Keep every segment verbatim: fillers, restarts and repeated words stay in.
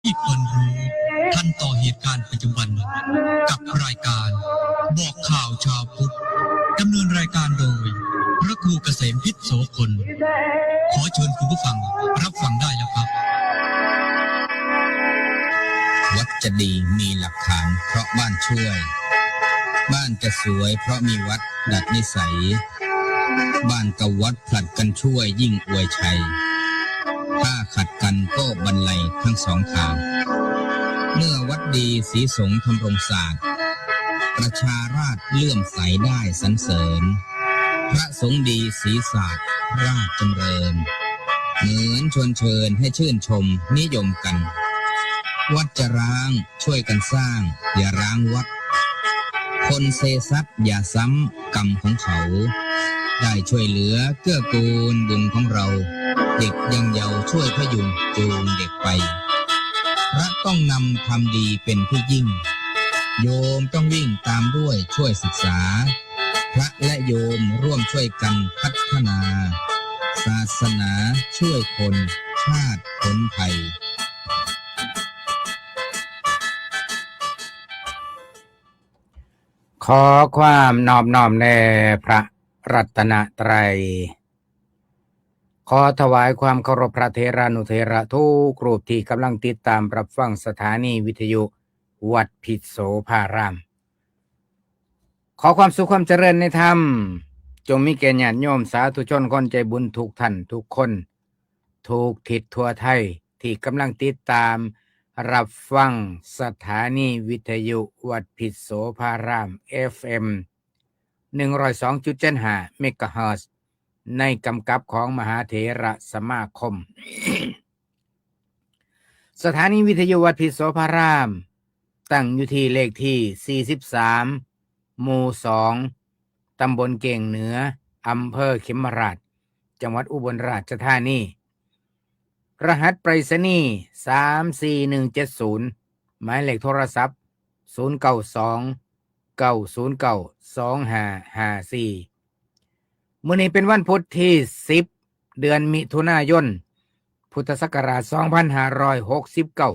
ที่ควรรู้ ทันต่อเหตุการณ์ปัจจุบัน กับรายการบอกข่าวชาวพุทธ ดำเนินรายการโดย พระครูเกษมพิษโสพล ขอเชิญคุณผู้ฟังรับฟังได้แล้วครับ วัดจะดีมีหลักฐานเพราะบ้านช่วย บ้านจะสวยเพราะมีวัดดัดนิสัย บ้านกับวัดผลัดกันช่วยยิ่งอวยชัย ถ้าขัดกันก็บันไลทั้งสองทาง เมื่อวัดดีศรีสงฆ์ทำรงศาสตร์ ประชาราษฎร์เลื่อมใสได้สรรเสริญ พระสงฆ์ดีศรีศาสตร์ราษฎร์จำเริญ เหมือนชวนเชิญให้ชื่นชมนิยมกัน วัดจะร้างช่วยกันสร้าง อย่าร้างวัด คนเซซัดอย่าซ้ำกรรมของเขา ได้ช่วยเหลือเกื้อกูลบุญของเรา เด็กยังเยาว์ช่วยพยุงจูงเด็กไป พระต้องนำความดีเป็นที่ยิ่ง โยมต้องวิ่งตามด้วยช่วยศึกษา พระและโยมร่วมช่วยกันพัฒนา ศาสนาช่วยคน ชาติพ้นภัย ขอความนอบน้อมแด่พระรัตนตรัย ขอถวายความเคารพพระเถรานุเถระทุกรูปที่กำลังติดตามรับฟังสถานีวิทยุวัดพิษโสภาราม ขอความสุขความเจริญในธรรม จงมีแก่ญาติโยมสาธุชนคนใจบุญทุกท่านทุกคน ทุกทิศทั่วไทย ที่กำลังติดตามรับฟังสถานีวิทยุวัดพิษโสภาราม เอฟเอ็ม หนึ่งร้อยสองจุดเจ็ดห้า เมกะเฮิรตซ์ ในกำกับของมหาเถระสมาคม สถานีวิทยุวัดพิษโสภาราม ตั้งอยู่ที่เลขที่ สี่สิบสาม หมู่ สอง ตำบลเก่งเหนือ อำเภอเขมราฐ จังหวัดอุบลราชธานี รหัสไปรษณีย์ สามสี่หนึ่งเจ็ดศูนย์ หมายเลขโทรศัพท์ ศูนย์เก้าสอง เก้าศูนย์เก้า สองห้าห้าสี่ มื้อนี้เป็นวันพุธที่ สิบ เดือนมิถุนายน พุทธศักราช สองพันห้าร้อยหกสิบเก้า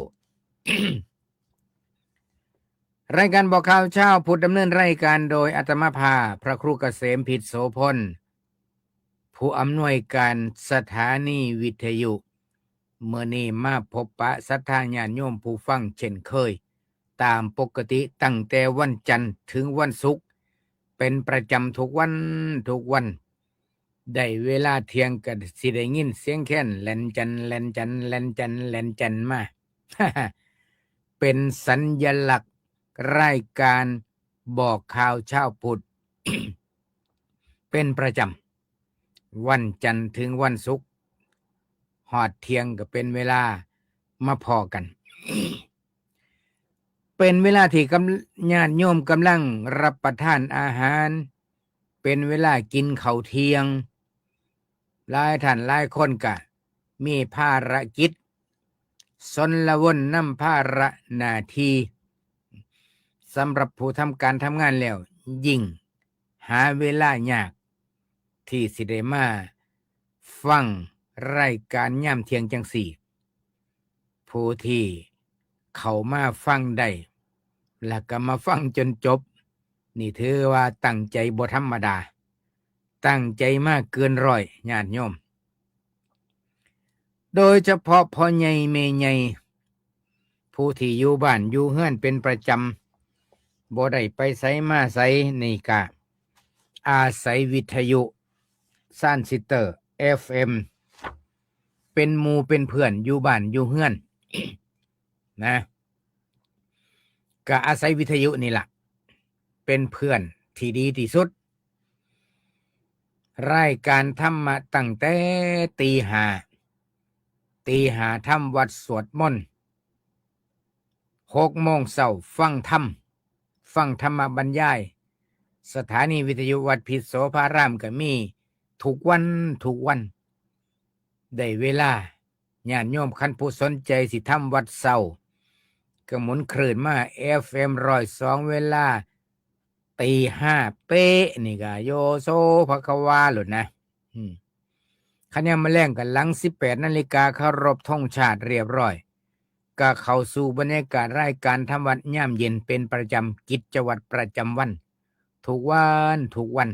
รายการบอกข่าวเช้าพุทธดำเนินรายการโดยอาตมาภาพพระครูเกษมพิษโสพล ผู้อำนวยการสถานีวิทยุ มื้อนี้มาพบปะศรัทธาญาติโยมผู้ฟังเช่นเคย ตามปกติตั้งแต่วันจันทร์ถึงวันศุกร์ เป็นประจำทุกวันทุกวัน ได้เวลาเที่ยงก็สิได้ยินเสียงแคนแหลนจันแหลนจันแหลนจันแหลนจันมา เป็นสัญลักษณ์รายการบอกข่าวเช้าพุทธ เป็นประจำ วันจันทร์ถึงวันศุกร์ ฮอดเที่ยงก็เป็นเวลามาพ้อกัน เป็นเวลาที่กำ ญาติโยมกำลังรับประทานอาหาร เป็นเวลากินข้าวเที่ยง หลายท่านหลายคนก็มีภารกิจ สนละวนนำภาระหน้าที่ สำหรับผู้ทำการทำงานแล้ว ยิ่งหาเวลายาก ที่สิได้มาฟังรายการยามเที่ยงจั่งซี้ ผู้ที่เข้ามาฟังได้ แล้วก็มาฟังจนจบ นี่ถือว่าตั้งใจบ่ธรรมดา ตั้งใจมาเกินร้อย ญาติโยม โดยเฉพาะพ่อใหญ่แม่ใหญ่ ผู้ที่อยู่บ้านอยู่เฮือนเป็นประจำ บ่ได้ไปไสมาไส นี่กะอาศัยวิทยุทรานซิสเตอร์ เอฟเอ็ม เป็นหมู่เป็นเพื่อนอยู่บ้านอยู่เฮือน นะ ก็อาศัยวิทยุนี่ล่ะ เป็นเพื่อนที่ดีที่สุด รายการธรรมะตั้งแต่ตีห้า ตีห้าทำวัตรสวดมนต์ หกโมงเช้าฟังธรรม ฟังธรรมบรรยาย สถานีวิทยุวัดพิษโสภารามก็มีทุกวันทุกวัน ได้เวลา ญาติโยมคันผู้สนใจสิทำวัตรเช้า ก็หมุนคลื่นมา เอฟเอ็ม ร้อยสอง เวลาตีห้าเป๊ะ นี่ก็โยโสภะคะวาโลดนะ อืม คันยามมื้อแลงก็หลัง สิบแปดนาฬิกา เคารพธงชาติเรียบร้อย ก็เข้าสู่บรรยากาศรายการทำวัดยามเย็นเป็นประจำ กิจวัตรประจำวัน ทุกวันทุกวัน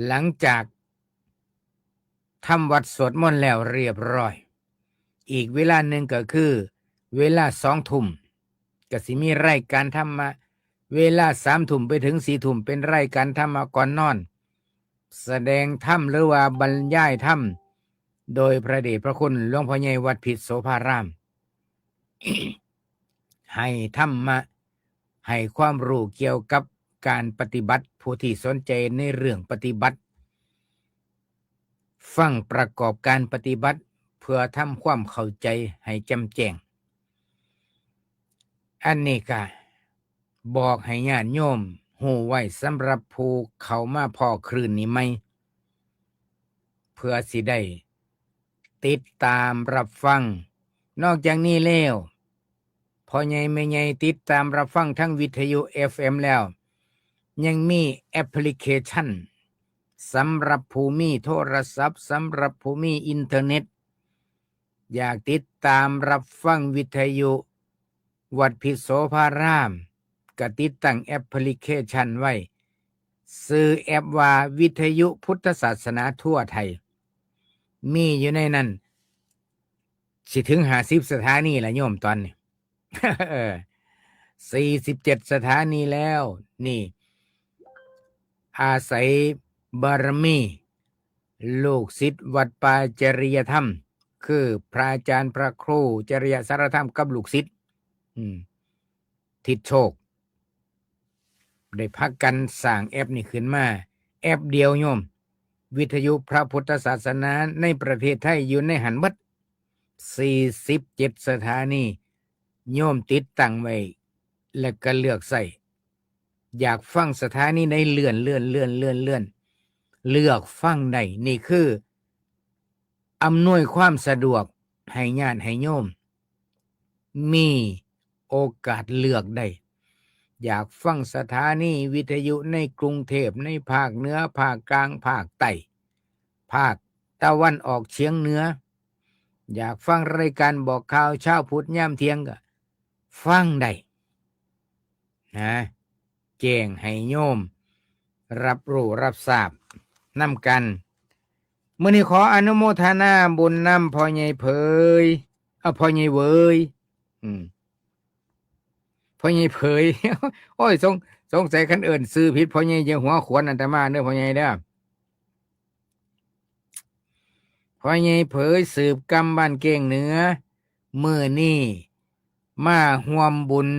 หลังจากทำวัดสวดมนต์แล้วเรียบร้อย อีกเวลาหนึ่งก็คือเวลาสองทุ่ม ก็สิมีรายการธรรมะ เวลาสามทุ่มไปถึงสี่ทุ่มเป็นรายการธรรมะก่อนนอน แสดงธรรมหรือว่าบรรยายธรรม โดยพระเดชพระคุณหลวงพ่อใหญ่วัดพิษโสภาราม ให้ธรรมะ ให้ความรู้เกี่ยวกับการปฏิบัติ ผู้ที่สนใจในเรื่องปฏิบัติ ฟังประกอบการปฏิบัติ เพื่อทำความเข้าใจให้แจ่มแจ้ง อันนี้ก็บอกให้ญาติโยมฮู้ไว้สำหรับผู้เข้ามาพ้อคลื่นนี้ใหม่ เพื่อสิได้ติดตามรับฟัง นอกจากนี้แล้ว พ่อใหญ่แม่ใหญ่ติดตามรับฟังทั้งวิทยุ เอฟเอ็ม แล้ว ยังมีแอปพลิเคชัน สำหรับผู้มีโทรศัพท์ สำหรับผู้มีอินเทอร์เน็ต อยากติดตามรับฟังวิทยุวัดพิษโสภาราม ก็ติดตั้งแอปพลิเคชันไว้ ชื่อแอปว่าวิทยุพุทธศาสนาทั่วไทย มีอยู่ในนั้น สิถึงห้าสิบสถานีละโยมตอนนี้ เออ สี่สิบเจ็ดสถานีแล้ว นี่ อาศัยบารมี ลูกศิษย์วัดป่าจริยธรรม คือพระอาจารย์พระครูจริยสารธรรมกับลูกศิษย์ อืม ทิศโชค ได้พากันสร้างแอปนี้ขึ้นมา แอปเดียวโยม วิทยุพระพุทธศาสนาในประเทศไทยอยู่ในหั้นเบิด สี่สิบเจ็ดสถานี โยมติดตั้งไว้ แล้วก็เลือกใช้ อยากฟังสถานีใดเลื่อน เลื่อน เลื่อน เลื่อน เลื่อน เลือกฟังได้ นี่คืออำนวยความสะดวกให้ญาติให้โยม มีโอกาสเลือกได้ อยากฟังสถานีวิทยุในกรุงเทพฯ ในภาคเหนือ ภาคกลาง ภาคใต้ ภาคตะวันออกเฉียงเหนือ อยากฟังรายการบอกข่าวเช้าพุธยามเที่ยงก็ฟังได้ นะ แจ้งให้โยมรับรู้รับทราบนำกัน มื้อนี้ขออนุโมทนาบุญนำพ่อใหญ่เผย เอ้า พ่อใหญ่เหวย อืม พ่อใหญ่เผย โอ้ย สง- สงสัยคันเอิ้นชื่อผิด พ่อใหญ่จะหัวขวนอาตมาเด้อ พ่อใหญ่เด้อ พ่อใหญ่เผยสืบกำบ้านแก้งเหนือ มื้อนี้มาร่วมบุญ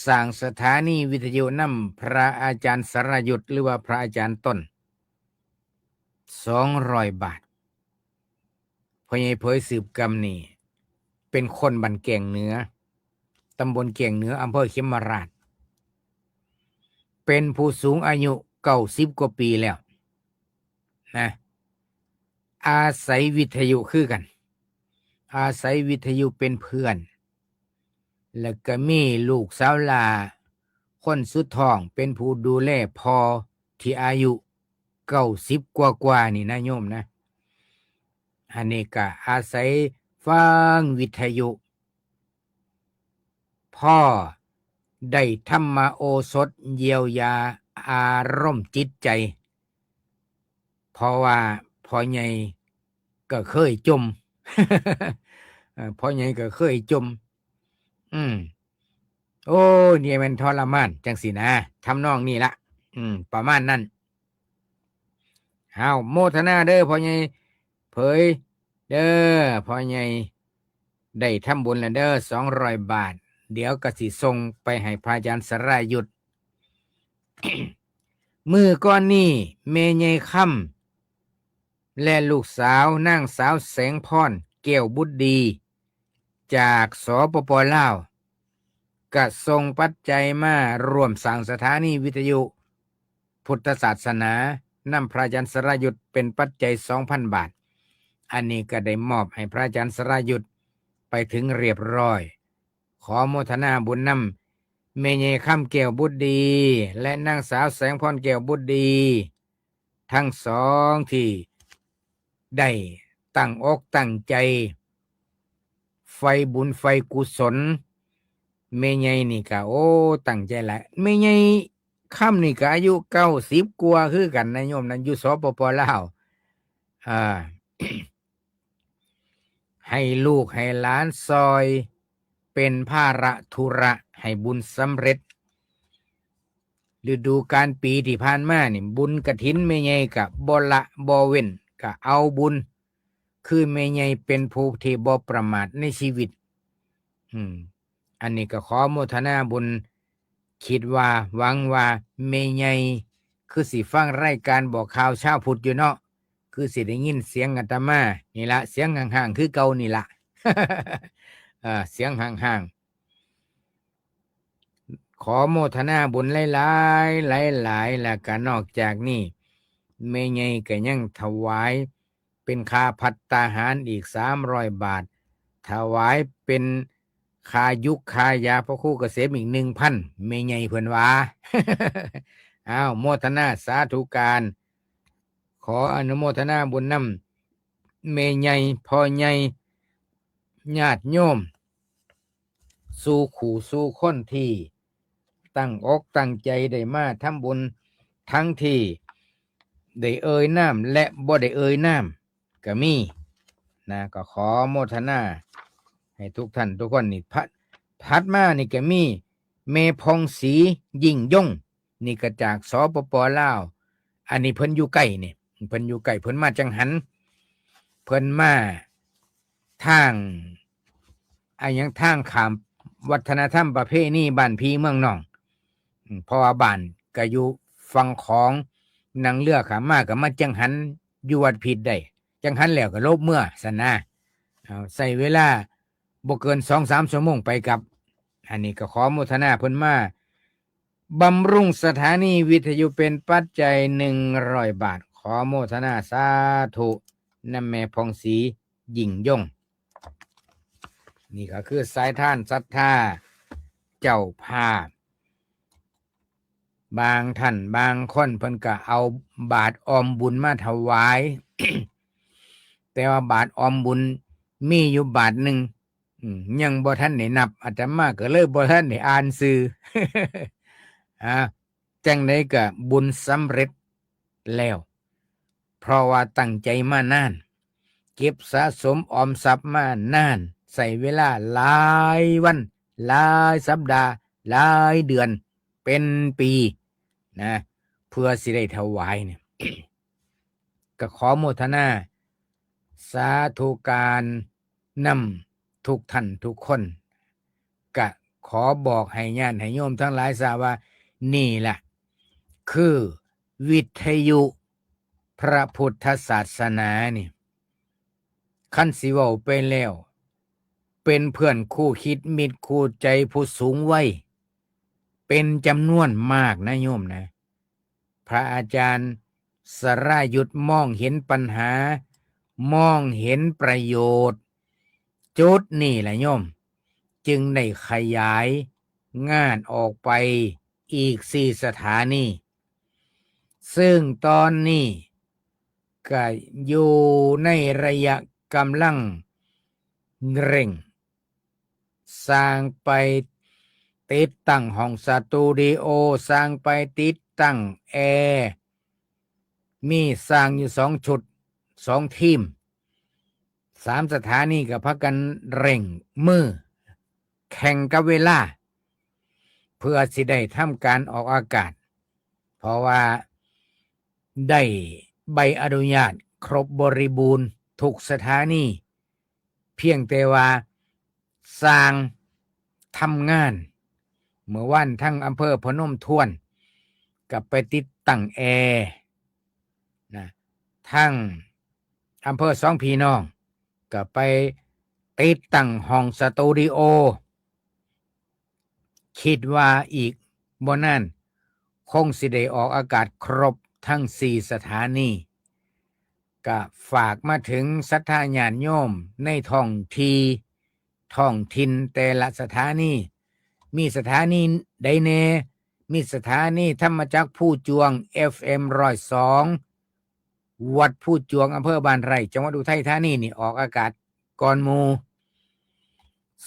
สร้างสถานีวิทยุนำพระอาจารย์สรยุทธ หรือว่าพระอาจารย์ต้น สองร้อยบาท พ่อใหญ่เผยสืบกำนี่ เป็นคนบ้านแก้งเหนือ ตำบลแก้งเหนือ อำเภอเขมราฐ เป็นผู้สูงอายุเก้าสิบกว่าปีแล้ว นะ อาศัยวิทยุคือกัน อาศัยวิทยุเป็นเพื่อน แล้วก็มีลูกสาวหล้าคนสุดท้องเป็นผู้ดูแลพ่อที่อายุเก้าสิบกว่าๆ นี่นะโยมนะ อันนี้ก็อาศัยฟังวิทยุ พ่อได้ธรรมโอสถเยียวยาอารมณ์จิตใจ เพราะว่าพ่อใหญ่ก็เคยจม เอ่อ พ่อใหญ่ก็เคยจม อืม โอ้ นี่มันทรมานจังสินะ ทำนองนี้ละ อืม ประมาณนั้น เอา โมทนาเด้อ พ่อใหญ่เผย เด้อ พ่อใหญ่ได้ทำบุญแล้วเด้อ สองร้อยบาท เดี๋ยวก็สิส่งไปให้พระอาจารย์สรายุทธ มื้อก่อนนี้ แม่ใหญ่คำ และลูกสาวนางสาวแสงพร แก้วบุตรดี จาก สปป ลาว ก็ส่งปัจจัยมาร่วมสร้างสถานีวิทยุพุทธศาสนา นำพระอาจารย์สรายุทธเป็นปัจจัย สองพันบาท อันนี้ก็ได้มอบให้พระอาจารย์สรายุทธไปถึงเรียบร้อย ขอโมทนาบุญนำแม่ใหญ่คำแก้วบุตรดี และนางสาวแสงพรแก้วบุตรดี ทั้งสองที่ได้ตั้งอกตั้งใจ ใฝ่บุญใฝ่กุศล แม่ใหญ่นี่ก็ โอ้ ตั้งใจหลาย แม่ใหญ่คำนี่ก็อายุเก้าสิบกว่าคือกันนะโยมนะ อยู่ สปป ลาว อ่า ให้ลูกให้หลานซอย เป็นภาระธุระให้บุญสำเร็จ ฤดูกาลปีที่ผ่านมานี่ บุญกฐินแม่ใหญ่ก็บ่ละบ่เว้น ก็เอาบุญ คือแม่ใหญ่เป็นผู้ที่บ่ประมาทในชีวิต อืม อันนี้ก็ขอโมทนาบุญ คิดว่า หวังว่าแม่ใหญ่คือสิฟังรายการบอกข่าวชาวพุทธอยู่เนาะ คือสิได้ยินเสียงอาตมานี่ละ เสียงห่างๆ คือเก่านี่ละ อ่า เสียงห่างๆ ขอโมทนาบุญหลายๆ หลายๆ แล้วก็นอกจากนี้ แม่ใหญ่ก็ยังถวายเป็นค่าภัตตาหารอีกสามร้อยบาท ถวายเป็นค่ายุกค่ายาพระครูเกษมอีกหนึ่งพัน แม่ใหญ่เพิ่นว่า อ้าว โมทนาสาธุการ ขออนุโมทนาบุญนำแม่ใหญ่ พ่อใหญ่ ญาติโยม สู่คู่สู่คนที่ตั้งอกตั้งใจได้มาทำบุญ ทั้งที่ได้เอ่ยนามและบ่ได้เอ่ยนามก็มีนะ ก็ขอโมทนาให้ทุกท่านทุกคนนี่ พะ- ถัดมานี่ก็มีแม่ผ่องศรียิ่งยง นี่ก็จาก สปป ลาว อันนี้เพิ่นอยู่ใกล้นี่ เพิ่นอยู่ใกล้ เพิ่นมาจังหัน เพิ่นมาทาง อะหยัง ทางข้ามวัฒนธรรมประเพณีบ้านพี่เมืองน้อง อืม เพราะว่าบ้านก็อยู่ฝั่งของ นั่งเรือข้ามมาก็มาจังหันอยู่วัดผิดได้ จังหันแล้วก็ลบเมือซั้นนะ เอา ใช้เวลาบ่เกินสองสามชั่วโมงไปกลับ อันนี้ก็ขอโมทนาเพิ่นมาบำรุงสถานีวิทยุเป็นปัจจัยหนึ่งร้อยบาท ขอโมทนาสาธุนำแม่ผ่องศรียิ่งยง นี่ก็คือสายทานศรัทธาเจ้าภาพ บางท่านบางคนเพิ่นก็เอาบาตรออมบุญมาถวาย แต่ว่าบาตรออมบุญมีอยู่บาตรหนึ่ง อืม ยังบ่ทันได้นับ อาตมาก็เลยบ่ทันได้อ่านชื่อ อ่า จังใดก็บุญสำเร็จแล้ว เพราะว่าตั้งใจมานาน เก็บสะสมออมทรัพย์มานาน ใช้เวลาหลายวัน หลายสัปดาห์ หลายเดือน เป็นปีนะ เพื่อสิได้ถวายเนี่ย ก็ขอโมทนาสาธุการนำทุกท่านทุกคน ก็ขอบอกให้ญาติให้โยมทั้งหลายทราบว่า นี่แหละ คือวิทยุพระพุทธศาสนานี่ คันสิเว้าไปแล้ว เป็นเพื่อนคู่คิดมิตรคู่ใจผู้สูงวัย เป็นจำนวนมากนะโยมนะ พระอาจารย์สรายุทธมองเห็นปัญหา มองเห็นประโยชน์ จุดนี่แหละโยม จึงได้ขยายงานออกไปอีกสี่สถานี ซึ่งตอนนี้ก็อยู่ในระยะกำลังเร่ง สร้างไปติดตั้งห้องสตูดิโอ สร้างไปติดตั้งแอร์ มีสร้างอยู่สองชุด สองทีม สามสถานีก็พากันเร่งมือ แข่งกับเวลา เพื่อสิได้ทำการออกอากาศ เพราะว่าได้ใบอนุญาตครบบริบูรณ์ทุกสถานี เพียงแต่ว่าสร้างทำงาน เมื่อวานทางอำเภอพนมทวน ก็ไปติดตั้งแอร์นะ ทางอำเภอสองพี่น้อง ก็ไปติดตั้งห้องสตูดิโอ คิดว่าอีกบ่นาน คงสิได้ออกอากาศครบทั้งสี่สถานี ก็ฝากมาถึงศรัทธาญาติโยมในท้องที่ ท้องถิ่นแต่ละสถานี มีสถานีใดแน่ มีสถานีธรรมจักรภูจวง เอฟเอ็มร้อยสอง วัดภูจวง อำเภอบ้านไร่ จังหวัดอุทัยธานีนี่ออกอากาศก่อนหมู่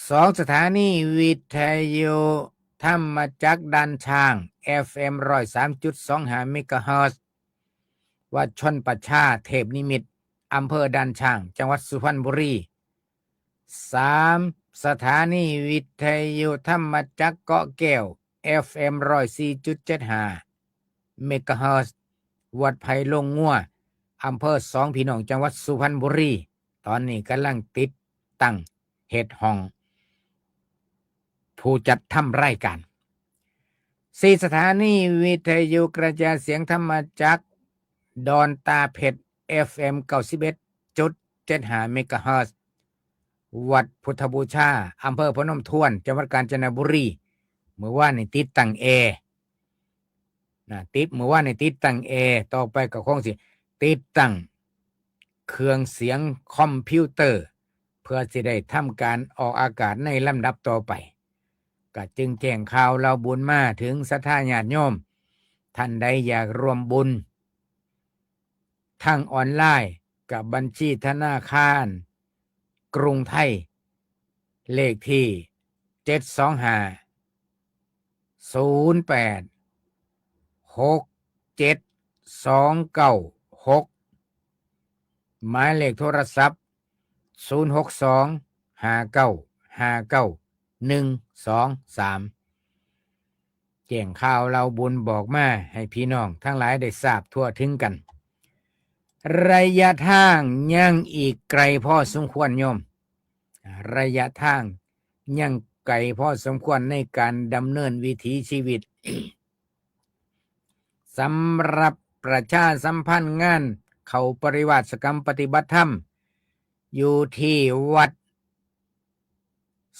สองสถานีวิทยุธรรมจักรด่านช้าง เอฟเอ็ม ร้อยสามจุดสองห้า เมกะเฮิรตซ์ วัดชนประชาเทพนิมิตร อำเภอด่านช้าง จังหวัดสุพรรณบุรี สามสถานีวิทยุธรรมจักรเกาะแก้ว เอฟเอ็ม ร้อยสี่จุดเจ็ดห้า เมกะเฮิรตซ์ วัดไผ่ลงงัว อำเภอสองพี่น้อง จังหวัดสุพรรณบุรี ตอนนี้กำลังติดตั้งเฮ็ดห้อง ผู้จัดทำรายการ สี่สถานีวิทยุกระจายเสียงธรรมจักร ดอนตาเพชร เอฟเอ็ม เก้าสิบเอ็ดจุดเจ็ดห้า เมกะเฮิรตซ์ วัดพุทธบูชา อำเภอพนมทวน จังหวัดกาญจนบุรี มื้อวานนี่ติดตั้งแอร์ นะ ติด มื้อวานนี่ติดตั้งแอร์ ต่อไปก็คงสิติดตั้งเครื่องเสียงคอมพิวเตอร์ เพื่อสิได้ทำการออกอากาศในลำดับต่อไป ก็จึงแจ้งข่าวเล่าบุญมาถึงศรัทธาญาติโยม ท่านใดอยากร่วมบุญทางออนไลน์ กับบัญชีธนาคารกรุงไทย เลขที่ เจ็ดสองห้า ศูนย์แปด หกเจ็ด สองเก้าหก หมายเลขโทรศัพท์ ศูนย์หกสอง ห้าเก้าห้าเก้า หนึ่งสองสาม แจ้งข่าวเล่าบุญบอกมาให้พี่น้องทั้งหลายได้ทราบทั่วถึงกัน ระยะทางยังอีกไกลพอสมควรโยม ระยะทางยังไกลพอสมควรในการดำเนินวิถีชีวิต สำหรับประชาสัมพันธ์งานเข้าปริวาสกรรมปฏิบัติธรรม อยู่ที่วัด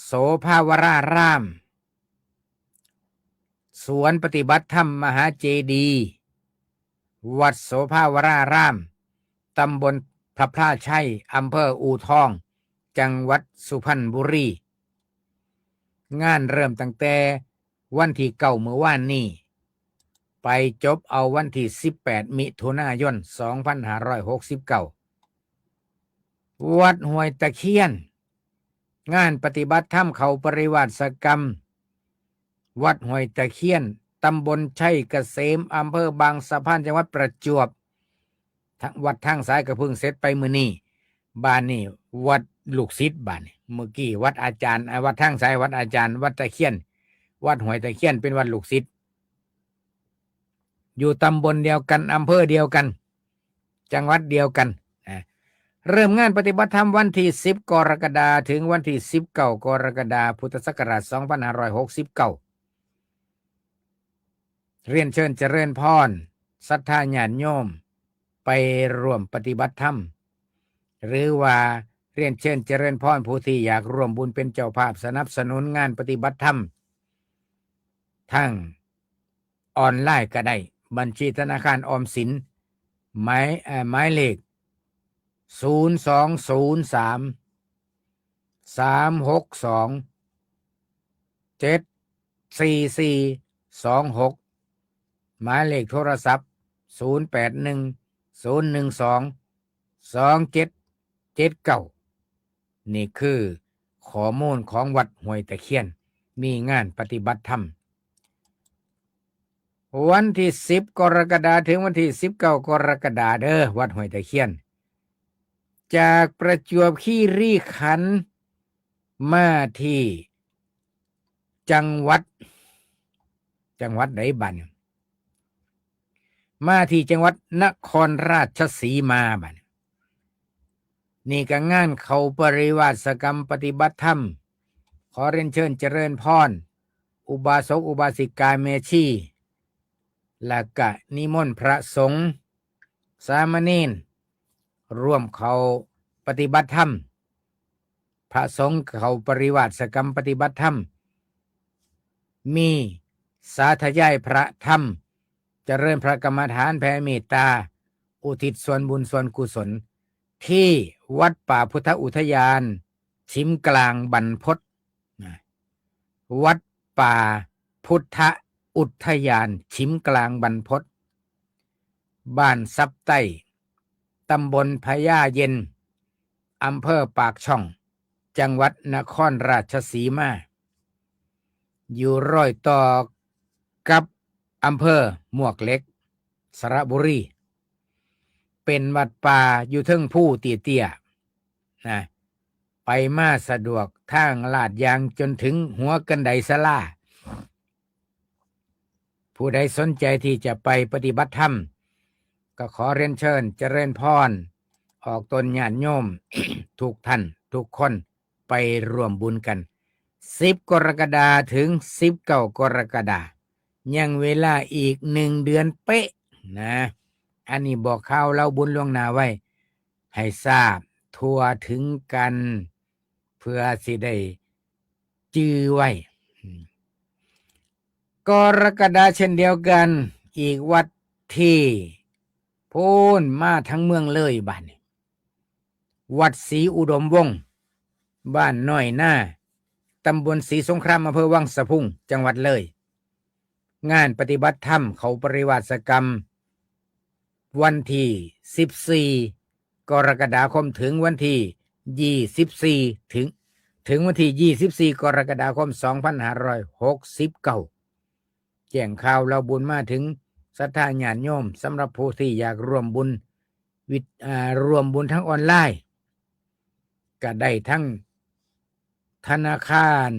โสภาวราราม สวนปฏิบัติธรรมมหาเจดีย์ วัดโสภาวราราม ตำบลพระพลาชัย อำเภออู่ทอง จังหวัดสุพรรณบุรี งานเริ่มตั้งแต่วันที่เก้ามื้อวานนี้ ไปจบเอาวันที่สิบแปดมิถุนายนสองพันห้าร้อยหกสิบเก้า วัดห้วยตะเคียน งานปฏิบัติธรรมเข้าปริวาสกรรม วัดห้วยตะเคียน ตำบลชัยเกษม อำเภอบางสะพาน จังหวัดประจวบ ทางวัดทางซ้ายก็เพิ่งเสร็จไปมื้อนี้ บาดนี้วัดลูกศิษย์ บาดนี้ เมื่อกี้วัดอาจารย์ อ่า วัดทางซ้ายวัดอาจารย์ วัดตะเคียน วัดห้วยตะเคียนเป็นวัดลูกศิษย์ อยู่ตำบลเดียวกัน อำเภอเดียวกัน จังหวัดเดียวกัน อ่า เริ่มงานปฏิบัติธรรมวันที่สิบกรกฎาคม ถึงวันที่สิบเก้ากรกฎาคม พุทธศักราชสองพันห้าร้อยหกสิบเก้า เรียนเชิญเจริญพร ศรัทธาญาติโยม ไปร่วมปฏิบัติธรรม หรือว่าเรียนเชิญเจริญพรผู้ที่อยากร่วมบุญเป็นเจ้าภาพสนับสนุนงานปฏิบัติธรรม ทางออนไลน์ก็ได้ บัญชีธนาคารออมสิน หมาย เอ่อ หมายเลข ศูนย์สองศูนย์สาม สามหกสอง เจ็ดสี่สี่สองหก หมายเลขโทรศัพท์ ศูนย์แปดหนึ่ง ศูนย์หนึ่งสอง สองเจ็ดเจ็ดเก้า นี่คือข้อมูลของวัดห้วยตะเคียน มีงานปฏิบัติธรรม วันที่สิบกรกฎาคม ถึงวันที่สิบเก้ากรกฎาคม เด้อ วัดห้วยตะเคียน จากประจวบคีรีขันธ์ มาที่จังหวัด จังหวัดใดบัดนี้ มาที่จังหวัดนครราชสีมาบัดนี้ นี่ก็งานเข้าปริวาสกรรมปฏิบัติธรรม ขอเรียนเชิญเจริญพร อุบาสกอุบาสิกาแม่ชี และก็นิมนต์พระสงฆ์ สามเณร ร่วมเข้าปฏิบัติธรรม พระสงฆ์เข้าปริวาสกรรมปฏิบัติธรรม มีสาธยายพระธรรม เจริญพระกรรมฐานแผ่เมตตา อุทิศส่วนบุญส่วนกุศล ที่วัดป่าพุทธอุทยาน ฉิมกลางบรรพต นะ วัดป่าพุทธอุทยาน ฉิมกลางบรรพต บ้านซับใต้ ตำบลพญาเย็น อำเภอปากช่อง จังหวัดนครราชสีมา อยู่รอยต่อกับอำเภอมวกเหล็ก สระบุรี เป็นวัดป่าอยู่เทิงภูเตี้ยๆ นะ ไปมาสะดวกทางลาดยางจนถึงหัวกันไดศาลา ผู้ใดสนใจที่จะไปปฏิบัติธรรม ก็ขอเรียนเชิญเจริญพร ออกตนญาติโยม ทุกท่านทุกคนไปร่วมบุญกัน สิบกรกฎาถึงสิบเก้ากรกฎา ยังเวลาอีกหนึ่งเดือนเป๊ะนะ อันนี้บอกข่าวเล่าบุญล่วงหน้าไว้ ให้ทราบทั่วถึงกัน เพื่อสิได้จื่อไว้ อืม กรกฎาเช่นเดียวกัน อีกวัดที่พู้นมาทั้งเมืองเลยบาดนี้ วัดศรีอุดมวงศ์ บ้านน้อยนา ตำบลศรีสงคราม อำเภอวังสะพุง จังหวัดเลย งานปฏิบัติธรรมเขาปริวาสกรรม วันที่สิบสี่กรกฎาคมถึงวันที่ยี่สิบสี่ ถึง ถึงวันที่ยี่สิบสี่กรกฎาคมสองพันห้าร้อยหกสิบเก้า แจ้งข่าวเล่าบุญมาถึงศรัทธาญาติโยม สำหรับผู้ที่อยากร่วมบุญวิทย์ อ่า ร่วมบุญทางออนไลน์ ก็ได้ทั้งธนาคาร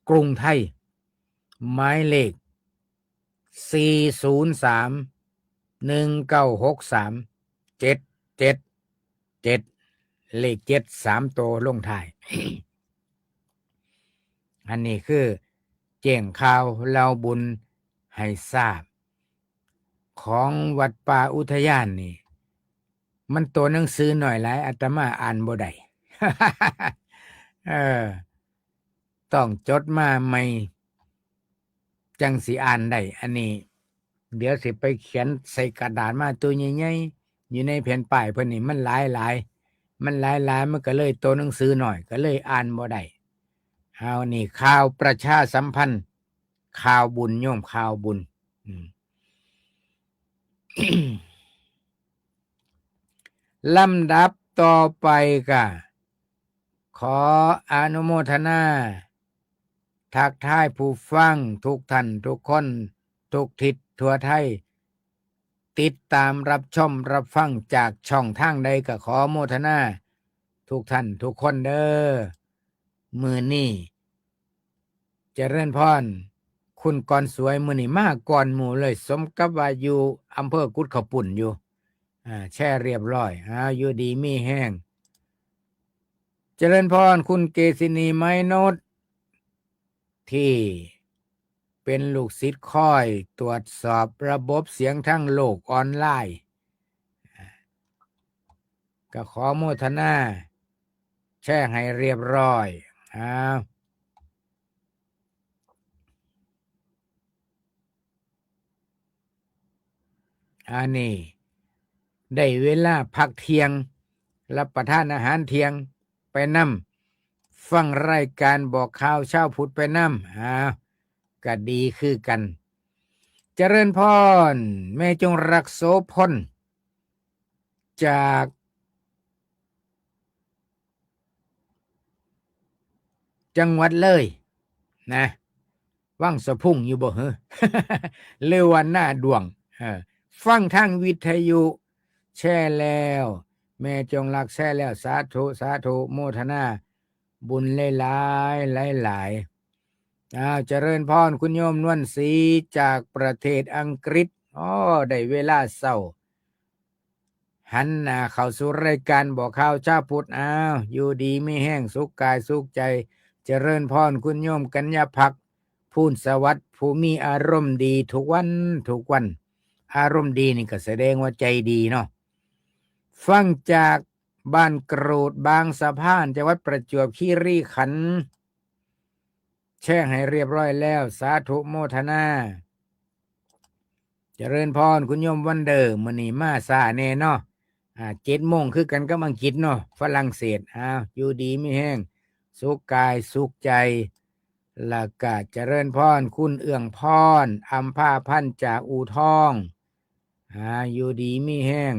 กรุงไทย หมายเลข สี่ศูนย์สาม หนึ่งเก้าหกสาม เจ็ดเจ็ดเจ็ด เลขเจ็ดสามตัวลงท้าย อันนี้คือแจ้งข่าวเล่าบุญให้ทราบ ของวัดป่าอุทยานนี่ มันตัวหนังสือน้อยหลาย อาตมาอ่านบ่ได้ เออ ต้องจดมาใหม่ จังสิอ่านได้ อันนี้ เดี๋ยวสิไปเขียนใส่กระดาษมาตัวใหญ่ๆ อยู่ในแผ่นป้ายเพิ่นนี่ มันหลายหลาย มันหลายหลาย มันก็เลยตัวหนังสือน้อย ก็เลยอ่านบ่ได้ เอานี่ ข่าวประชาสัมพันธ์ ข่าวบุญโยม ข่าวบุญ อืม ลำดับต่อไปก็ขออนุโมทนา ทักทายผู้ฟังทุกท่านทุกคน ทุกทิศทั่วไทย ติดตามรับชมรับฟังจากช่องทางใดก็ขอโมทนาทุกท่านทุกคนเด้อ มื้อนี้ เจริญพร คุณกรสวย มื้อนี้มาก่อนหมู่เลย สมกับว่าอยู่อำเภอกุดข้าวปุ้นอยู่ อ่า แชร์เรียบร้อย อ่า อยู่ดีมีแฮง เจริญพร คุณเกษินี ไม้นด ที่เป็นลูกศิษย์คอยตรวจสอบระบบเสียงทางโลกออนไลน์ ก็ขอโมทนา แชร์ให้เรียบร้อย อ้าว อันนี้ ได้เวลาพักเที่ยง รับประทานอาหารเที่ยงไปนำ ฟังรายการบอกข่าวเช้าพุทธไปนำ อ้าว ก็ดีคือกัน เจริญพร แม่จงรัก โสพล จาก จังหวัดเลยนะ วังสะพุงอยู่บ่เหรอ หรือว่านาดวง เออ ฟังทางวิทยุ แชร์แล้ว แม่จงรักแชร์แล้ว สาธุ สาธุ โมทนาบุญหลายๆ หลายๆ อ้าว เจริญพร คุณโยมนวลศรีจากประเทศอังกฤษ อ้อ ได้เวลาเช้า หันหน้าเข้าสู่รายการบอกข่าวเช้าพุทธ อ้าว อยู่ดีมีแฮง สุขกายสุขใจ เจริญพร คุณโยมกัญญาภักดิ์ พูนสวัสดิ์ ผู้มีอารมณ์ดีทุกวัน ทุกวัน อารมณ์ดีนี่ก็แสดงว่าใจดีเนาะ ฟังจากบ้านกรูดบางสะพาน จังหวัดประจวบคีรีขันธ์ แชร์ให้เรียบร้อยแล้ว สาธุโมทนา เจริญพร คุณโยมวันเดอร์ มื้อนี้มาช้าแน่เนาะ อ่า เจ็ดโมงคือกันกับอังกฤษเนาะ ฝรั่งเศส อ้าว อยู่ดีมีแฮง สุขกายสุขใจ แล้วก็เจริญพร คุณเอื้องพร อัมพาพันธ์ จากอู่ทอง อ่า อยู่ดีมีแฮง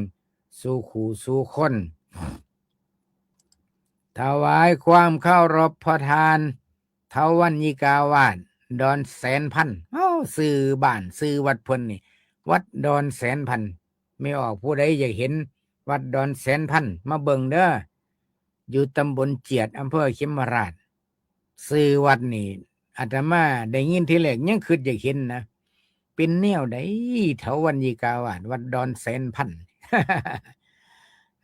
สู่คู่สู่คน ถวายความเคารพพ่อทาน เถาวัลย์ยิกาวาส ดอนแสนพัน เอ้า ชื่อบ้านชื่อวัดเพิ่นนี่ วัดดอนแสนพัน แม่ออกผู้ใดอยากเห็นวัดดอนแสนพัน มาเบิ่งเด้อ อยู่ตำบลเจียด อำเภอเขมราฐ ชื่อวัดนี่ อาตมาได้ยินทีแรกยังคิดอยากเห็นนะ เป็นแนวใด เถาวัลย์ยิกาวาส วัดดอนแสนพัน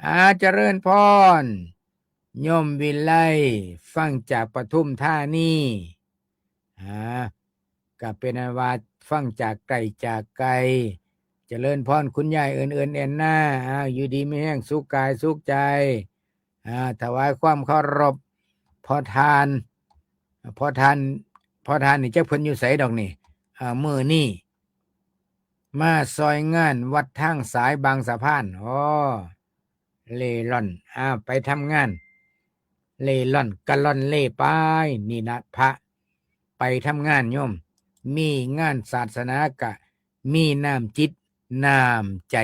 อา เจริญพร โยมวิไล ฟังจากปทุมธานี อ่า ก็เป็นอันว่าฟังจากไกลจากไกล เจริญพรคุณยายเอิญเอิญแอนนา อ่า อยู่ดีมีแฮงสุขกายสุขใจ อ่า ถวายความเคารพพ่อทาน พ่อทาน พ่อทานนี่จักเพิ่นอยู่ไสดอกนี่ อ่า มื้อนี้มาซอยงานวัดทางสายบางสะพาน อ้อ เร่ร่อน อ่า ไปทำงาน เร่ร่อน กะล่อนเร่ไป นี่นะ พระไปทำงานโยม มีงานศาสนากะ มีน้ำจิต น้ำใจ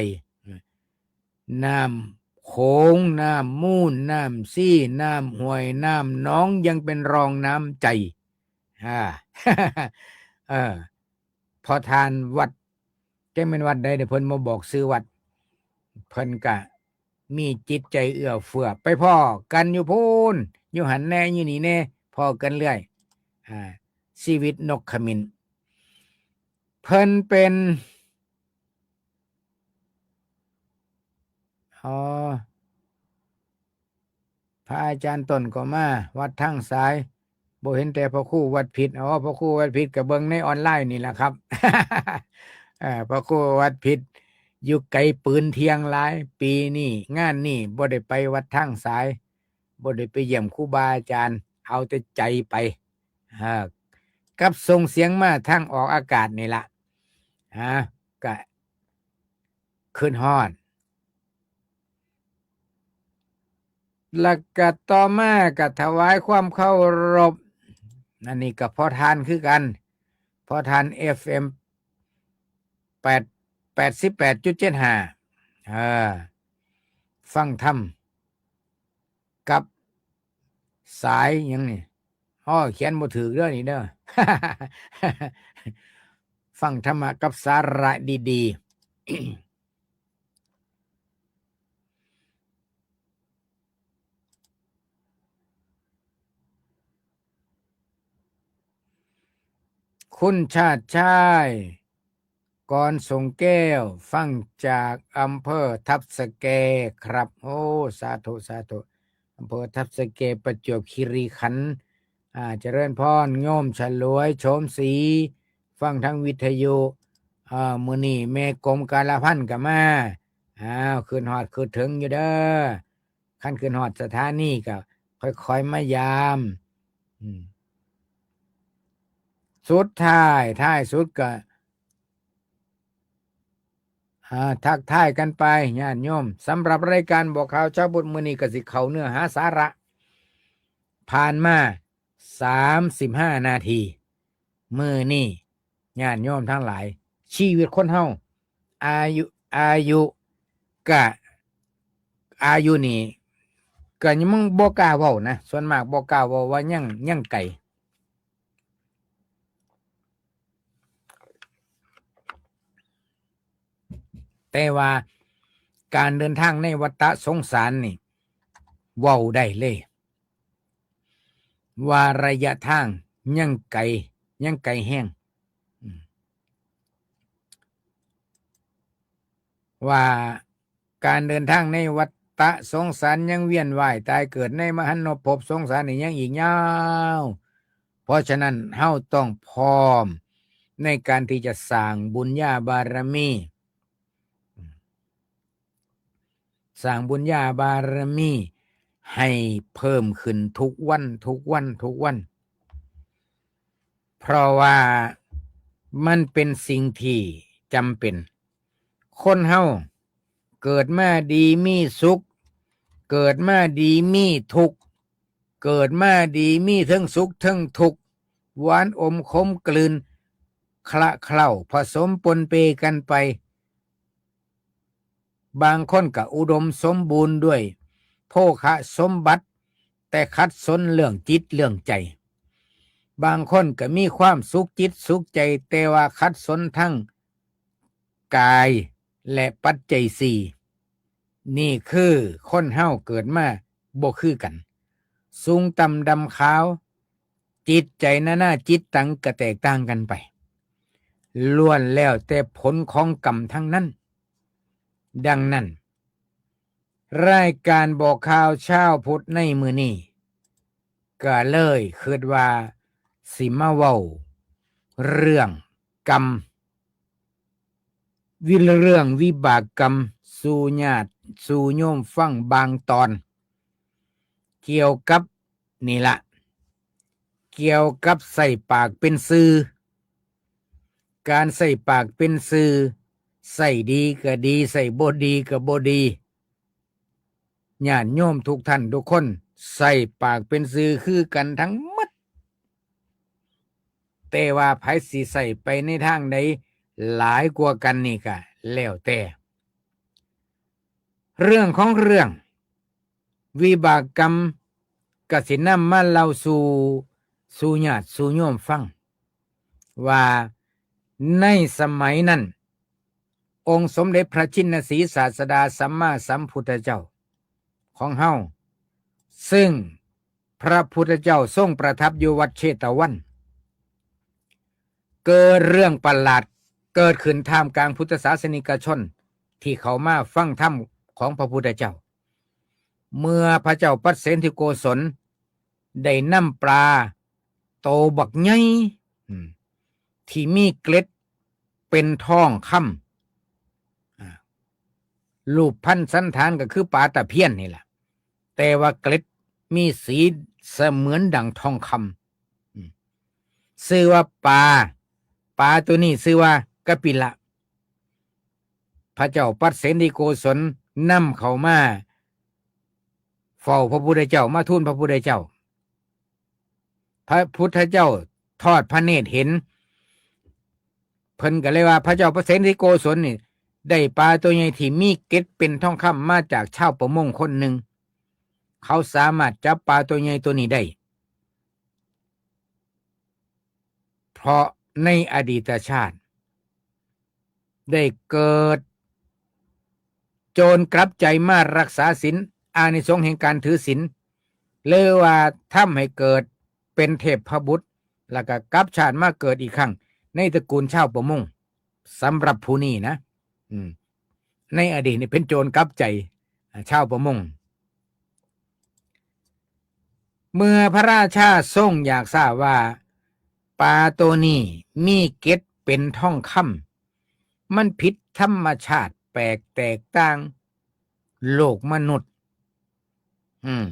น้ำโขง น้ำมูล น้ำซี น้ำห้วย น้ำหนอง ยังเป็นรองน้ำใจ อ่า เออ พ่อทานวัด จักแม่นวัดใดเด้อ เพิ่นบ่บอกชื่อวัด เพิ่นกะมีจิตใจเอื้อเฟื้อ ไปพ้อกันอยู่พู้น อยู่หั้นแหน่ อยู่นี่แหน่ พ้อกันเรื่อย อ่า ชีวิตนกขมิ้น เพิ่นเป็น อ๋อ พระอาจารย์ต้นก็มา วัดทางสาย บ่เห็นแต่พระครูวัดผิด อ๋อ พระครูวัดผิดก็เบิ่งในออนไลน์นี่แหละครับ เอ่อ พระครูวัดผิด อยู่ไกลปืนเที่ยงหลาย ปีนี้ งานนี้บ่ได้ไปวัดทางสาย บ่ได้ไปเยี่ยมครูบาอาจารย์ เอาแต่ใจไป เอ่อ กับส่งเสียงมาทางออกอากาศนี่ละ อ่า ก็คิดฮอด แล้วก็ต่อมาก็ถวายความเคารพ อันนี้ก็พ่อทานคือกัน พ่อทาน เอฟเอ็ม แปด แปดสิบแปดจุดเจ็ดห้า เออ ฟังธรรม กับสายหยังนี่ อ้อ เขียนบ่ถูกเด้อนี่เด้อ ฟังธรรมะกับสาระดีๆ คุณชาติชาย กรสงแก้ว ฟังจากอำเภอทับสะแกครับ โอ้ สาธุ สาธุ อำเภอทับสะแก ประจวบคีรีขันธ์ อ่า เจริญพร โยมฉลวย โฉมศรี ฟังทางวิทยุ อ่า มื้อนี้แม่กรมการละพันก็มา อ้าว คิดฮอดคิดถึงอยู่เด้อ คันคิดฮอดสถานีก็ค่อยๆมายาม อืม สุดท้าย ท้ายสุดก็ อ่า ทักทายกันไป ญาติโยม สำหรับรายการบอกข่าวเช้าพุทธมื้อนี้ก็สิเข้าเนื้อหาสาระ ผ่านมาสามสิบห้านาที มื้อนี้ ญาติโยมทั้งหลาย ชีวิตคนเฮา อายุ อายุ กะ อายุนี่ กะยังบ่กล้าเว้านะ ส่วนมากบ่กล้าเว้าว่ายัง ยังไกล แต่ว่าการเดินทางในวัฏสงสารนี่ เว้าได้เลย ว่าระยะทางยังไกล ยังไกลแฮง อืม ว่าการเดินทางในวัฏสงสารยังเวียนว่ายตายเกิดในมหันตภพสงสารนี่ยังอีกยาว เพราะฉะนั้นเฮาต้องพร้อมในการที่จะสร้างบุญญาบารมี สร้างบุญญาบารมีให้เพิ่มขึ้นทุกวัน ทุกวัน ทุกวัน เพราะว่ามันเป็นสิ่งที่จำเป็น คนเฮาเกิดมาดีมีสุข เกิดมาดีมีทุกข์ เกิดมาดีมีทั้งสุขทั้งทุกข์ หวานอมขมกลืน คละเคล้าผสมปนเปกันไป บางคนก็อุดมสมบูรณ์ด้วยโภคสมบัติ แต่ขัดสนเรื่องจิตเรื่องใจ บางคนก็มีความสุขจิตสุขใจ แต่ว่าขัดสนทั้งกายและปัจจัยสี่ นี่คือคนเฮาเกิดมาบ่คือกัน สูงต่ำดำขาว จิตใจนานาจิตตังก็แตกต่างกันไป ล้วนแล้วแต่ผลของกรรมทั้งนั้น ดังนั้น รายการบอกข่าวชาวพุทธในมื้อนี้ ก็เลยคิดว่าสิมาเว้าเรื่องกรรม วิเรื่องวิบากกรรมสู่ญาติสู่โยมฟังบางตอน เกี่ยวกับนี่ละ เกี่ยวกับใส่ปากเป็นสื่อ การใส่ปากเป็นสื่อ ใส่ดีก็ดี ใส่บ่ดีก็บ่ดี ญาติโยมทุกท่านทุกคน ใส่ปากเป็นสื่อคือกันทั้งหมด แต่ว่าไผสิใส่ไปในทางใดหลายกว่ากันนี่ก็แล้วแต่ เรื่องของเรื่อง วิบากกรรมกสินำมาเล่าสู่สู่ญาติสู่โยมฟัง ว่าในสมัยนั้น องค์สมเด็จพระชินสีห์ศาสดาสัมมาสัมพุทธเจ้าของเฮา ซึ่งพระพุทธเจ้าทรงประทับอยู่วัดเชตวัน เกิดเรื่องประหลาดเกิดขึ้นท่ามกลางพุทธศาสนิกชนที่เข้ามาฟังธรรมของพระพุทธเจ้า เมื่อพระเจ้าปัสเสนทิโกศลได้นำปลาโตบักใหญ่ อืม ที่มีเกล็ดเป็นทองคำ อ่า รูปพรรณสันฐานก็คือปลาตะเพียนนี่แหละ แต่ว่าเกล็ดมีสีเสมือนดังทองคำ อืม ชื่อว่าปลา ปลาตัวนี้ชื่อว่ากปิละ พระเจ้าปัสเสนทิโกศลนำเข้ามาเฝ้าพระพุทธเจ้า มาทูลพระพุทธเจ้า พระพุทธเจ้าทอดพระเนตรเห็น เพิ่นก็เลยว่าพระเจ้าปัสเสนทิโกศลนี่ ได้ปลาตัวใหญ่ที่มีเกล็ดเป็นทองคำมาจากชาวประมงคนหนึ่ง เขาสามารถจับปลาตัวใหญ่ตัวนี้ได้ เพราะในอดีตชาติ ได้เกิดโจรกลับใจมารักษาศีล อานิสงส์แห่งการถือศีล หรือว่าทำให้เกิดเป็นเทพบุตร แล้วก็กลับชาติมาเกิดอีกครั้ง ในตระกูลชาวประมง สำหรับผู้นี้นะ อืม ในอดีตนี่เป็นโจรกลับใจ อ่า ชาวประมง เมื่อพระราชาทรงอยากทราบว่าปลาตัวนี้มีเกล็ดเป็นทองคำ มันผิดธรรมชาติแปลกแตกต่างโลกมนุษย์ อืม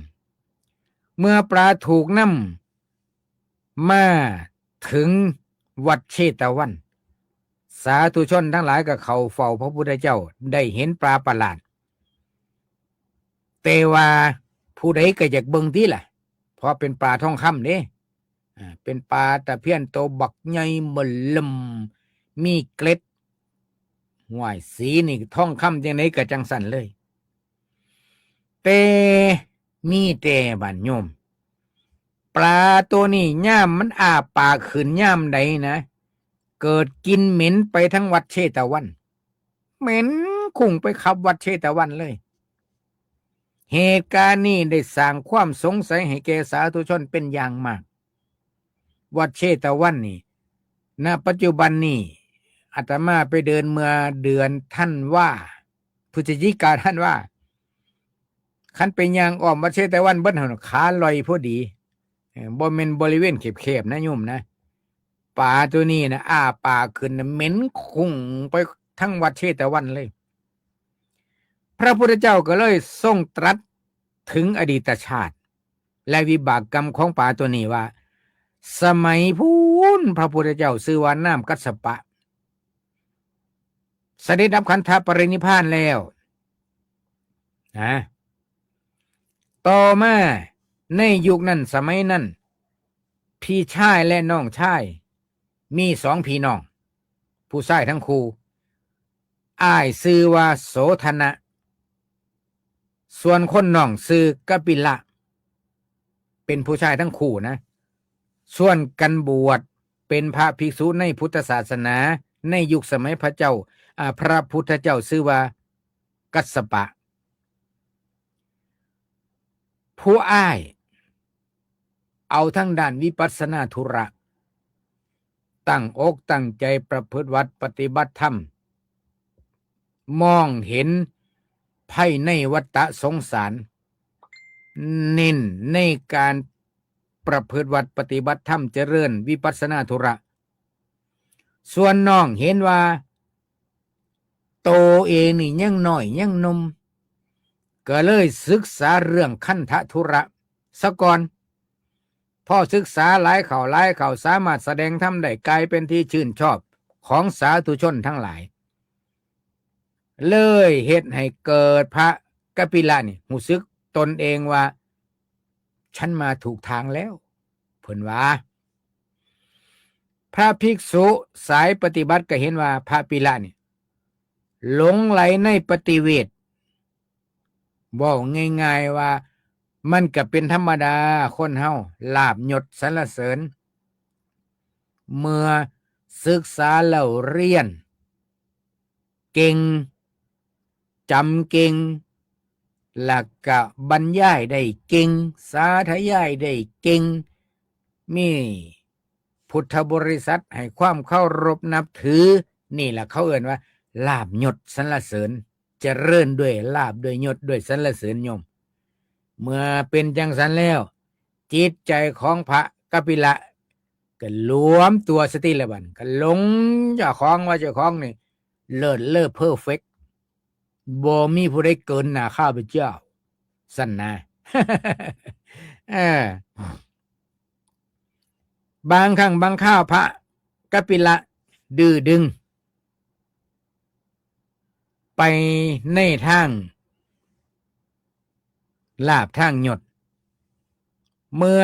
เมื่อปลาถูกนำมาถึงวัดเชตวัน สาธุชนทั้งหลายก็เข้าเฝ้าพระพุทธเจ้า ได้เห็นปลาประหลาด แต่ว่าผู้ใดก็อยากเบิ่งติล่ะ เพราะเป็นปลาทองคำเด้ อ่า เป็นปลาตะเพียนโตบักใหญ่เบิ่มเริ่ม มีเกล็ด ห้วย สีนี่ทองคำจังได๋ก็จังซั่นเลย แต่มีแต่บาดโยม ปลาตัวนี้ยามมันอ้าปากขึ้นยามใดนะ เกิดกลิ่นเหม็นไปทั้งวัดเชตวัน เหม็นคลุ้งไปคับวัดเชตวันเลย เหตุการณ์นี้ได้สร้างความสงสัยให้แก่สาธุชนเป็นอย่างมาก วัดเชตวันนี่ ณ ปัจจุบันนี่ อาตมาไปเดินเมื่อเดือนธันวา พฤศจิกา ธันวา คันไปย่างอ้อมวัดเชตวันเบิดหั่น ขาลอยพอดี เอ่อ บ่แม่นบริเวณแคบๆ นะโยมนะ ปลาตัวนี้นะ อ้าปากขึ้นนะ เหม็นคลุ้งไปทั้งวัดเชตวันเลย พระพุทธเจ้าก็เลยทรงตรัสถึงอดีตชาติ และวิบากกรรมของปลาตัวนี้ว่า สมัยพู้นพระพุทธเจ้าชื่อว่านามกัสสปะ เสด็จดับขันธปรินิพพานแล้วนะ ต่อมาในยุคนั้นสมัยนั้น พี่ชายและน้องชาย มีสองพี่น้อง ผู้ชายทั้งคู่ อ้ายชื่อว่าโสธนะ ส่วนคนน้องชื่อกปิละ เป็นผู้ชายทั้งคู่นะ ส่วนกันบวชเป็นพระภิกษุในพุทธศาสนา ในยุคสมัยพระเจ้า อ่า พระพุทธเจ้าชื่อว่ากัสสปะ ผู้อ้าย เอาทางด้านวิปัสสนาธุระ ตั้งอกตั้งใจประพฤติวัตรปฏิบัติธรรม มองเห็นภัยในวัฏสงสาร เน้นในการประพฤติวัตรปฏิบัติธรรม เจริญวิปัสสนาธุระ ส่วนน้องเห็นว่า โตเองนี่ยังน้อยยังหนุ่ม ก็เลยศึกษาเรื่องคันธธุระซะก่อน พอศึกษาหลายเข้าหลายเข้า สามารถแสดงธรรมได้ กลายเป็นที่ชื่นชอบของสาธุชนทั้งหลาย เลยเฮ็ดให้เกิดพระกัปปิละนี่รู้สึกตนเองว่า ฉันมาถูกทางแล้ว เพิ่นว่า พระภิกษุสายปฏิบัติก็เห็นว่าพระกัปปิละนี่ หลงไหลในปฏิเวท เว้าง่ายๆว่า มันก็เป็นธรรมดาคนเฮา ลาภยศสรรเสริญ เมื่อศึกษาเล่าเรียนเก่ง จำเก่ง แล้วก็บรรยายได้เก่ง สาธยายได้เก่ง มีพุทธบริษัทให้ความเคารพนับถือ นี่แหละเขาเอิ้นว่าลาภยศสรรเสริญ เจริญด้วยลาภด้วยยศด้วยสรรเสริญโยม เมื่อเป็นจังสันแล้ว จิตใจของพระกัปปิละก็หลวมตัวสติแล้วบัด ก็หลงเจ้าของว่าเจ้าของนี่เลิศเลอเพอร์เฟกต์ บ่มีผู้ใดเกินหน้าข้าพเจ้า ซั่นนะ เออ บางครั้งบางคราวพระกัปปิละดื้อดึง ไปในทางลาภทางยศ เมื่อ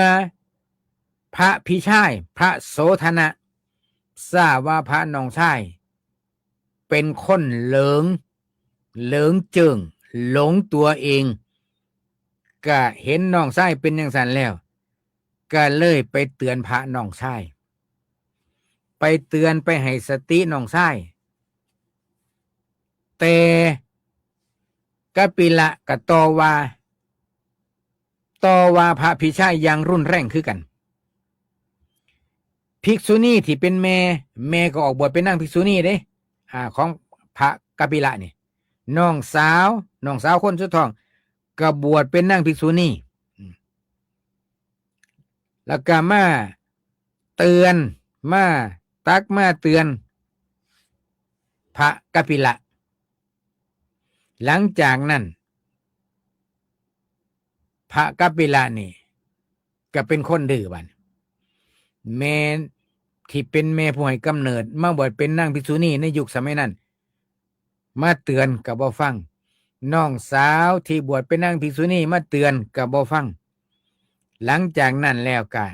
พระพี่ชายพระโสธนะทราบว่าพระน้องชายเป็นคนเหลิง เหลิงเจิ่ง หลงตัวเอง ก็เห็นน้องชายเป็นจังซั่นแล้ว ก็เลยไปเตือนพระน้องชาย ไปเตือนไปให้สติน้องชาย แต่กัปปิละก็ต่อว่า ต่อว่าพระพี่ชายอย่างรุนแรงคือกัน ภิกษุณีที่เป็นแม่ แม่ก็ออกบวชเป็นนางภิกษุณีเด้ อ่า ของพระกัปปิละนี่ น้องสาว น้องสาวคนสุดท้อง ก็บวชเป็นนางภิกษุณี อืม แล้วก็มาเตือน มาตักมาเตือน พระกัปปิละ หลังจากนั้น พระกัปปิละนี่ ก็เป็นคนดื้อบัด แม่ที่เป็นแม่ผู้ให้กำเนิด มาบวชเป็นนางภิกษุณีในยุคสมัยนั้น มาเตือนก็บ่ฟัง น้องสาวที่บวชเป็นนางภิกษุณีมาเตือนก็บ่ฟัง หลังจากนั้นแล้วก็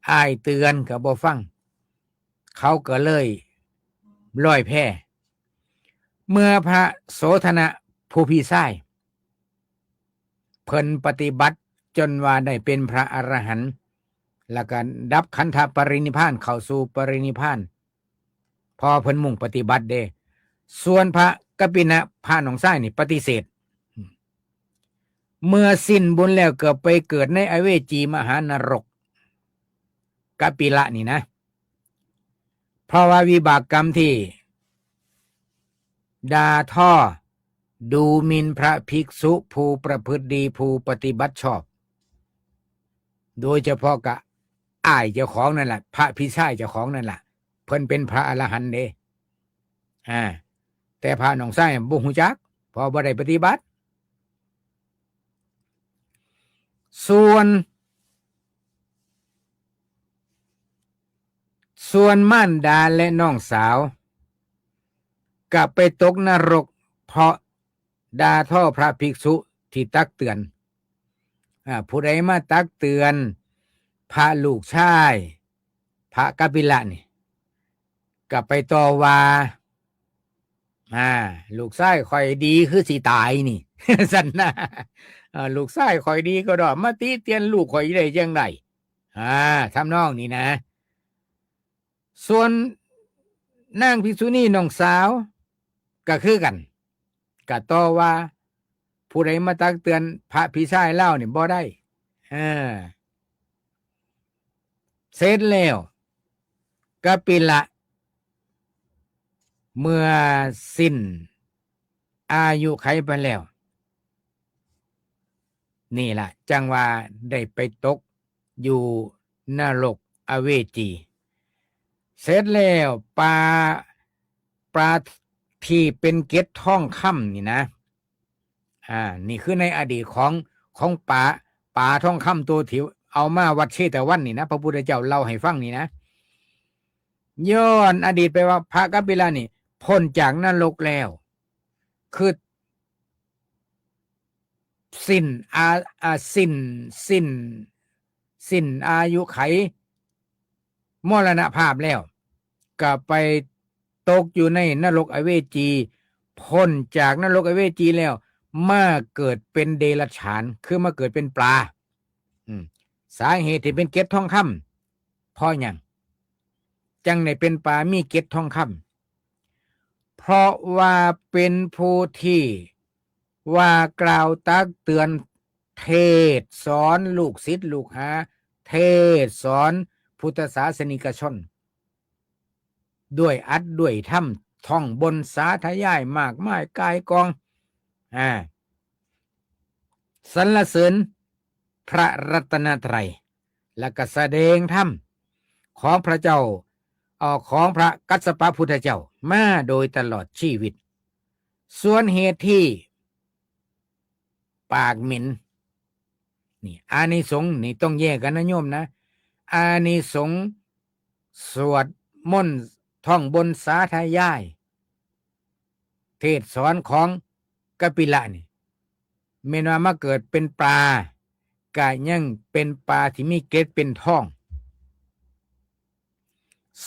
อ้ายเตือนก็บ่ฟัง เขาก็เลยลอยแพ เมื่อพระโสธนะผู้พี่ชาย เพิ่นปฏิบัติจนว่าได้เป็นพระอรหันต์ แล้วก็ดับขันธปรินิพพาน เข้าสู่ปรินิพพาน เพราะเพิ่นมุ่งปฏิบัติเด้ ส่วนพระกัปปินะ พระน้องชายนี่ปฏิเสธ เมื่อสิ้นบุญแล้วก็ไปเกิดในอเวจีมหานรก กัปปิละนี่นะ เพราะว่าวิบากกรรมที่ด่าทอ ดูหมิ่นพระภิกษุผู้ประพฤติดี ผู้ปฏิบัติชอบ โดยเฉพาะกะอ้ายเจ้าของนั่นแหละ พระพี่ชายเจ้าของนั่นแหละ เพิ่นเป็นพระอรหันต์เด้ อ่า แต่พระน้องชายบ่ฮู้จัก เพราะบ่ได้ปฏิบัติ ส่วน ส่วนมารดาและน้องสาว ก็ไปตกนรก เพราะด่าทอพระภิกษุที่ตักเตือน อ่า ผู้ใดมาตักเตือน พระลูกชาย พระกัปปิละนี่ ก็ไปต่อว่า อ่า ลูกชายข้อยดีคือสิตายนี่ ซั่นนะ อ่า ลูกชายข้อยดีกระดอก มาติเตียนลูกข้อยได้จั่งใด อ่า ทำนองนี้นะ ส่วนนางภิกษุณีน้องสาว ก็คือกัน ก็ต่อว่า ผู้ใดมาตักเตือนพระพี่ชายลาวนี่บ่ได้ เออ เสร็จแล้ว กัปปิละ เมื่อสิ้นอายุไขไปแล้ว นี่ล่ะ จั่งว่าได้ไปตกอยู่นรกอเวจี เสร็จแล้ว ปลา ปลาที่เป็นเกล็ดทองคำนี่นะ อ่า นี่คือในอดีตของ ของปลา ปลาทองคำตัวที่เอามาวัดเชตวันนี่นะ พระพุทธเจ้าเล่าให้ฟังนี่นะ ย้อนอดีตไปว่าพระกัปปิละนี่พ้นจากนรกแล้ว คือ สิ้นอา อ่า สิ้น สิ้น สิ้นอายุไข มรณภาพแล้ว ก็ไปตกอยู่ในนรกอเวจี พ้นจากนรกอเวจีแล้ว มาเกิดเป็นเดรัจฉาน คือมาเกิดเป็นปลา อืม สาเหตุที่เป็นเกล็ดทองคำ เพราะหยัง จั่งได้เป็นปลามีเกล็ดทองคำ เพราะว่าเป็นผู้ที่ว่ากล่าวตักเตือน เทศน์สอนลูกศิษย์ลูกหา เทศน์สอนพุทธศาสนิกชน ด้วยอัดด้วยธรรม ท่องบนสาธยายมากมายก่ายกอง อ่า สรรเสริญพระรัตนตรัย และก็แสดงธรรมของพระเจ้า เอ่อ ของพระกัสสปะพุทธเจ้ามาโดยตลอดชีวิต ส่วนเหตุที่ปากเหม็น นี่ อานิสงส์นี่ต้องแยกกันนะโยมนะ อานิสงส์สวดมนต์ท่องบนสาธยาย เทศน์สอนของกัปปิละนี่ แม่นว่ามาเกิดเป็นปลา ก็ยังเป็นปลาที่มีเกล็ดเป็นทอง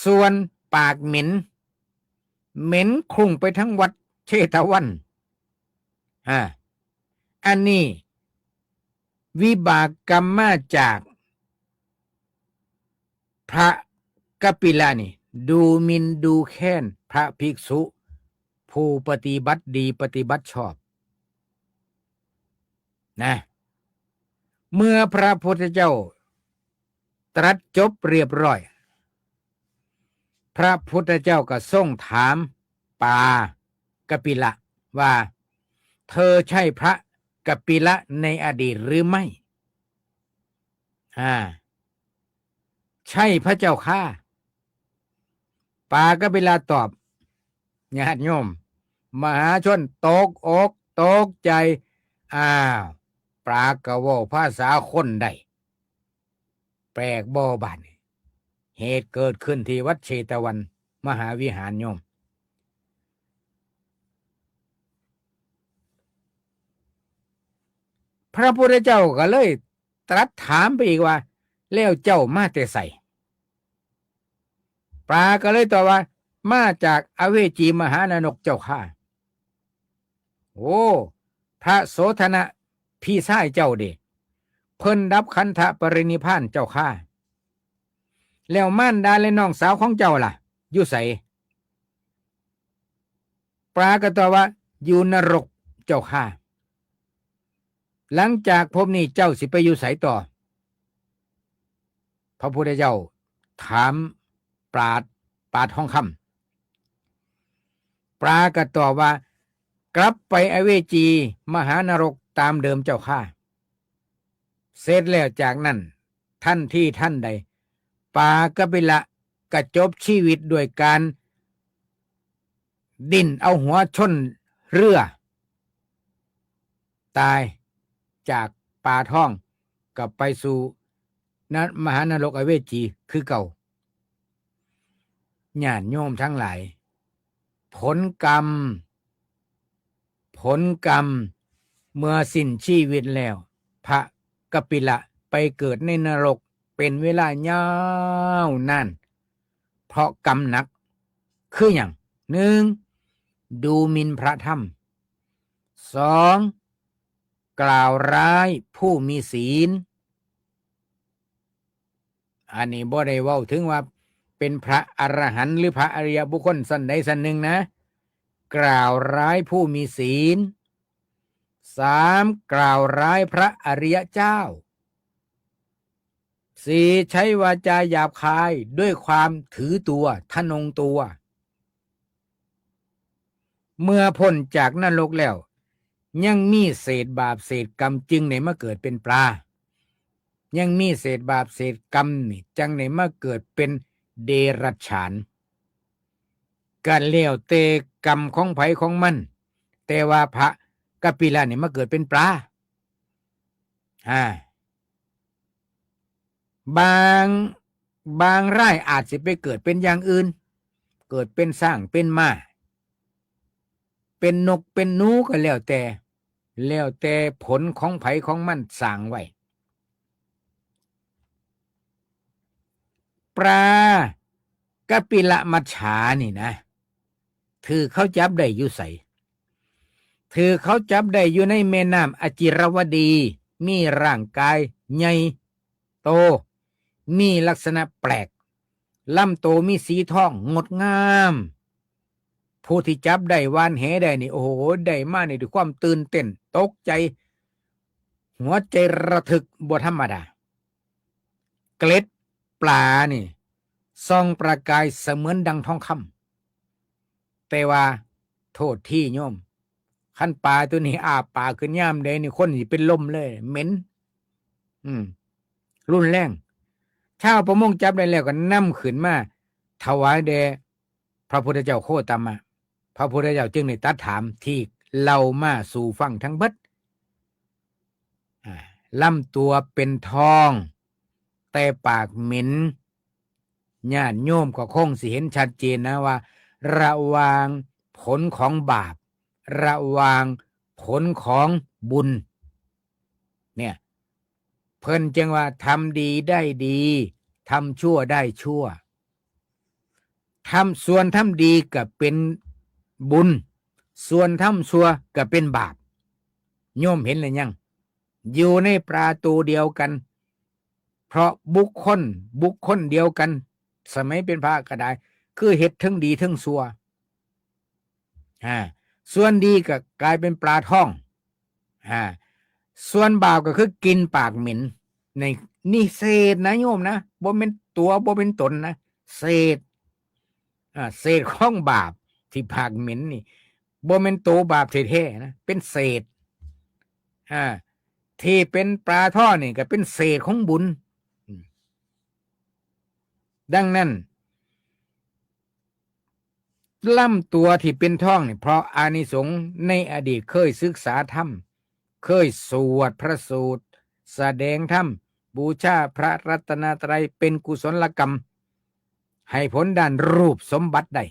ส่วนปากเหม็น เหม็นคลุ้งไปทั้งวัดเชตวัน อ่า อันนี้วิบากกรรมมาจากพระกัปปิละนี่ ดูหมิ่นดูแคลนพระภิกษุ ผู้ปฏิบัติดีปฏิบัติชอบ นะ เมื่อพระพุทธเจ้าตรัสจบเรียบร้อย พระพุทธเจ้าก็ทรงถามปลากัปปิละว่า เธอใช่พระกัปปิละในอดีตหรือไม่ อ่า ใช่พระเจ้าข้า ปลากัปปิละตอบ ญาติโยม มหาชนตกอกตกใจ อ้าว ปลาก็เว้าภาษาคนได้ แปลกบ่บาดนี้ เหตุเกิดขึ้นที่วัดเชตวันมหาวิหารโยม พระพุทธเจ้าก็เลยตรัสถามไปอีกว่า แล้วเจ้ามาแต่ไส ปลาก็เลยตอบว่า มาจากอเวจีมหานรกเจ้าข้า โอ้ พระโสธนะพี่ชายเจ้าเด้ เพิ่นดับขันธปรินิพพานเจ้าข้า แล้วมารดาและน้องสาวของเจ้าล่ะ อยู่ไส ปลาก็ตอบว่า อยู่นรกเจ้าข้า หลังจากภพนี้เจ้าสิไปอยู่ไสต่อ พระพุทธเจ้าถามปลา ปลาทองคำ ปลาก็ตอบว่า กลับไปอเวจีมหานรกตามเดิมเจ้าข้า เสร็จแล้วจากนั้น ทันทีทันใด ปลากัปปิละก็จบชีวิตด้วยการ ดิ้นเอาหัวชนเรือ ตายจากปลาทอง กลับไปสู่น- มหานรกอเวจีคือเก่า ญาติโยมทั้งหลาย ผลกรรม ผลกรรม เมื่อสิ้นชีวิตแล้ว พระกัปปิละไปเกิดในนรกเป็นเวลายาวนาน เพราะกรรมหนัก คือหยัง หนึ่ง ดูหมิ่นพระธรรม สอง กล่าวร้ายผู้มีศีล อันนี้บ่ได้เว้าถึงว่าเป็นพระอรหันต์หรือพระอริยบุคคลชั้นใดชั้นหนึ่งนะ กล่าวร้ายผู้มีศีล สาม กล่าวร้ายพระอริยเจ้า สี่ ใช้วาจาหยาบคายด้วยความถือตัวทะนงตัว เมื่อพ้นจากนรกแล้ว ยังมีเศษบาปเศษกรรมจึงได้มาเกิดเป็นปลา ยังมีเศษบาปเศษกรรมนี่จังได้มาเกิดเป็นเดรัจฉาน ก็แล้วแต่กรรมของไผของมัน แต่ว่าพระกัปปิละนี่มาเกิดเป็นปลา อ่า บาง บางรายอาจสิไปเกิดเป็นอย่างอื่น เกิดเป็นช้างเป็นม้า เป็นนกเป็นหนูก็แล้วแต่ แล้วแต่ผลของไผของมันสร้างไว้ ปลากัปปิละมัจฉานี่นะ ถืกเขาจับได้อยู่ไส ถืกเขาจับได้อยู่ในแม่น้ำอจิรวดี มีร่างกายใหญ่โต มีลักษณะแปลก ลำโตมีสีทองงดงาม ผู้ที่จับได้หว่านแหได้นี่ โอ้โห ได้มานี่ด้วยความตื่นเต้น ตกใจ หัวใจระทึกบ่ธรรมดา เกล็ดปลานี่ ส่องประกายเสมือนดังทองคำ แต่ว่าโทษทีโยม คันปลาตัวนี้อ้าปากขึ้นยามใดนี่ คนสิเป็นลมเลย เหม็น อืม รุนแรง ชาวประมงจับได้แล้วก็นำขึ้นมาถวายแด่พระพุทธเจ้าโคตมะ พระพุทธเจ้าจึงได้ตรัสถามที่เล่ามาสู่ฟังทั้งเบิด อ่า ลำตัวเป็นทอง แต่ปากเหม็น ญาติโยมก็คงสิเห็นชัดเจนนะว่า ระหว่างผลของบาป ระหว่างผลของบุญ เนี่ย เพิ่นจึงว่าทำดีได้ดี ทำชั่วได้ชั่ว ทำ ส่วนทำดีก็เป็นบุญ ส่วนทำชั่วก็เป็นบาป โยมเห็นหรือยัง อยู่ในปลาตัวเดียวกัน เพราะบุคคล บุคคลเดียวกัน สมัยเป็นพระก็ได้ คือเฮ็ดทั้งดีทั้งชั่ว อ่า ส่วนดีก็กลายเป็นปลาทอง อ่า ส่วนบาปก็คือกินปากเหม็น ใน นี่เศษนะโยมนะ บ่แม่นตัว บ่เป็นตนนะ เศษ อ่า เศษของบาปที่ปากเหม็นนี่ บ่แม่นตัวบาปแท้ๆนะ เป็นเศษ อ่า ที่เป็นปลาทองนี่ก็เป็นเศษของบุญ อืม ดังนั้น ลำตัวที่เป็นทองนี่ เพราะอานิสงส์ในอดีตเคยศึกษาธรรม เคยสวดพระสูตร แสดงธรรม บูชาพระรัตนตรัยเป็นกุศลกรรม ให้ผลด้านรูปสมบัติได้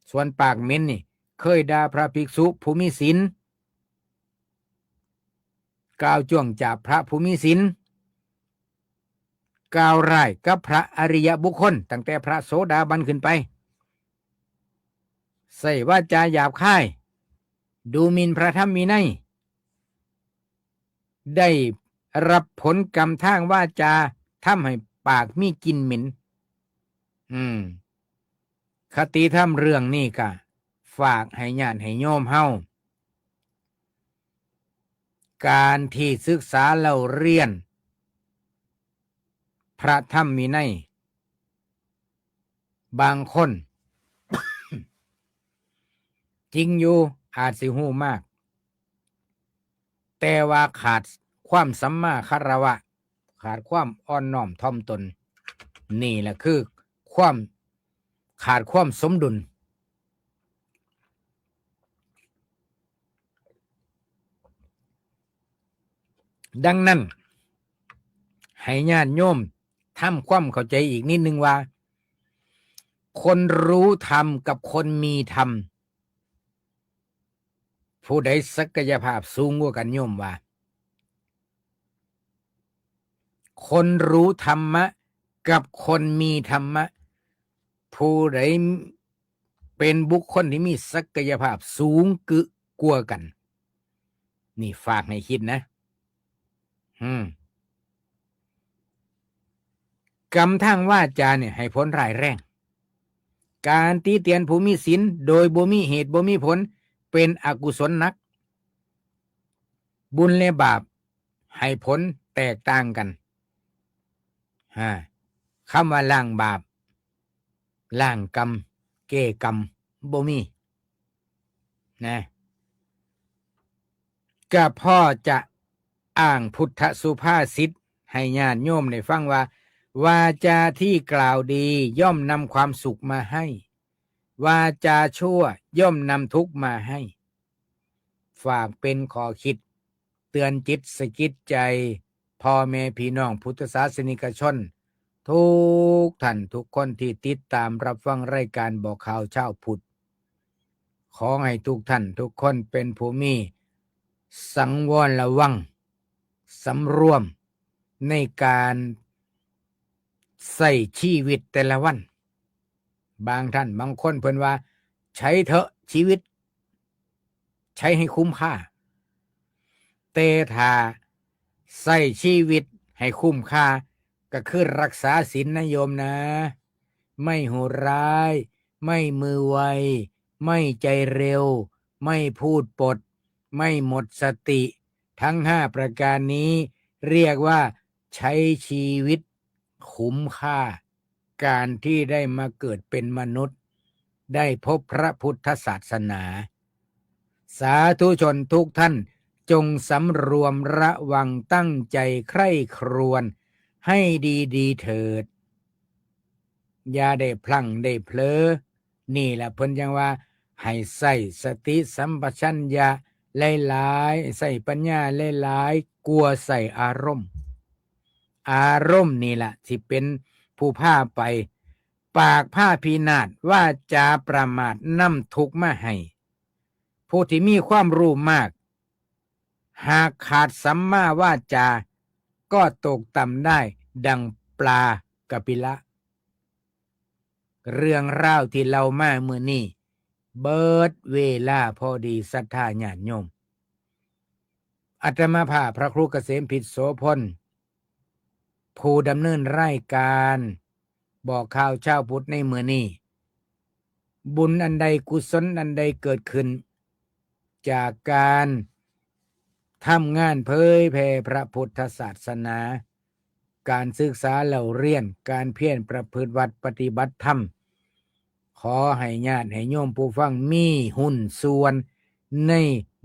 ส่วนปากเหม็นนี่ เคยด่าพระภิกษุผู้มีศีล กล่าวจ้วงจาบพระผู้มีศีล กล่าวร้ายกับพระอริยบุคคล ตั้งแต่พระโสดาบันขึ้นไป ใช้วาจาหยาบคาย ดูหมิ่นพระธรรมวินัย ได้รับผลกรรมทางวาจา ทำให้ปากมีกลิ่นเหม็น อืม คติธรรมเรื่องนี้ก็ฝากให้ญาติให้โยมเฮา การที่ศึกษาเล่าเรียน พระธรรมวินัย บางคน จริงอยู่ อาจสิฮู้มาก แต่ว่าขาดความสัมมาคารวะ ขาดความอ่อนน้อมถ่อมตน นี่แหละคือความขาดความสมดุล ดังนั้น ให้ญาติโยมทำความเข้าใจอีกนิดนึงว่า คนรู้ธรรมกับคนมีธรรม ผู้ใดศักยภาพสูงกว่ากันโยมว่า คนรู้ธรรมะกับคนมีธรรมะ ผู้ใดเป็นบุคคลที่มีศักยภาพสูงกึกว่ากัน นี่ฝากให้คิดนะ อืม กรรมทางวาจาเนี่ยให้ผลร้ายแรง การติเตียนผู้มีศีลโดยบ่มีเหตุบ่มีผล เป็นอกุศลหนัก บุญและบาปให้ผลแตกต่างกัน ฮะ คำว่าล้างบาป ล้างกรรม แก้กรรม บ่มี นะ ก็พอจะอ้างพุทธสุภาษิตให้ญาติโยมได้ฟังว่า วาจาที่กล่าวดีย่อมนำความสุขมาให้ วาจาชั่วย่อมนำทุกข์มาให้ ฝากเป็นข้อคิด เตือนจิตสะกิดใจ พ่อแม่พี่น้องพุทธศาสนิกชน ทุกท่านทุกคนที่ติดตามรับฟังรายการบอกข่าวเช้าพุทธ ขอให้ทุกท่านทุกคนเป็นผู้มีสังวรระวัง สำรวมในการใช้ชีวิตแต่ละวัน บางท่านบางคนเพิ่นว่า ใช้เถอะชีวิต ใช้ให้คุ้มค่า แต่ถ้าใช้ชีวิตให้คุ้มค่า ก็คือรักษาศีลนะโยมนะ ไม่โหดร้าย ไม่มือไว ไม่ใจเร็ว ไม่พูดปด ไม่หมดสติ ทั้งห้าประการนี้เรียกว่าใช้ชีวิตคุ้มค่า การที่ได้มาเกิดเป็นมนุษย์ ได้พบพระพุทธศาสนา สาธุชนทุกท่านจงสำรวมระวังตั้งใจใคร่ครวญให้ดีๆเถิด อย่าได้พลั้งได้เผลอ นี่แหละเพิ่นจั่งว่าให้ใช้สติสัมปชัญญะหลายๆ ใช้ปัญญาหลายๆ กว่าใช้อารมณ์ อารมณ์นี่แหละสิเป็นผู้พาไป ปากพาพินาศ วาจาประมาทนำทุกข์มาให้ ผู้ที่มีความรู้มาก หากขาดสัมมาวาจา ก็ตกต่ำได้ดังปลากะปิละ เรื่องราวที่เล่ามามื้อนี้ เบิดเวลาพอดีศรัทธาญาติโยม อาตมาภาพพระครูเกษมพิษโสพล ผู้ดำเนินรายการบอกข่าวเช้าพุทธในมื้อนี้ บุญอันใดกุศลอันใดเกิดขึ้น จากการทำงานเผยแผ่พระพุทธศาสนา การศึกษาเล่าเรียน การเพียรประพฤติวัตรปฏิบัติธรรม ขอให้ญาติให้โยมผู้ฟังมีหุ้นส่วนใน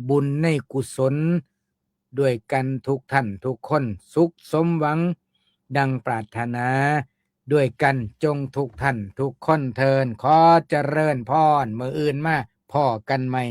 บุญในกุศล ด้วยกันทุกท่านทุกคน สุขสมหวังดังปรารถนา ด้วยกันจงทุกท่านทุกคนเทิน ขอเจริญพร มื้ออื่นมาพ้อกันใหม่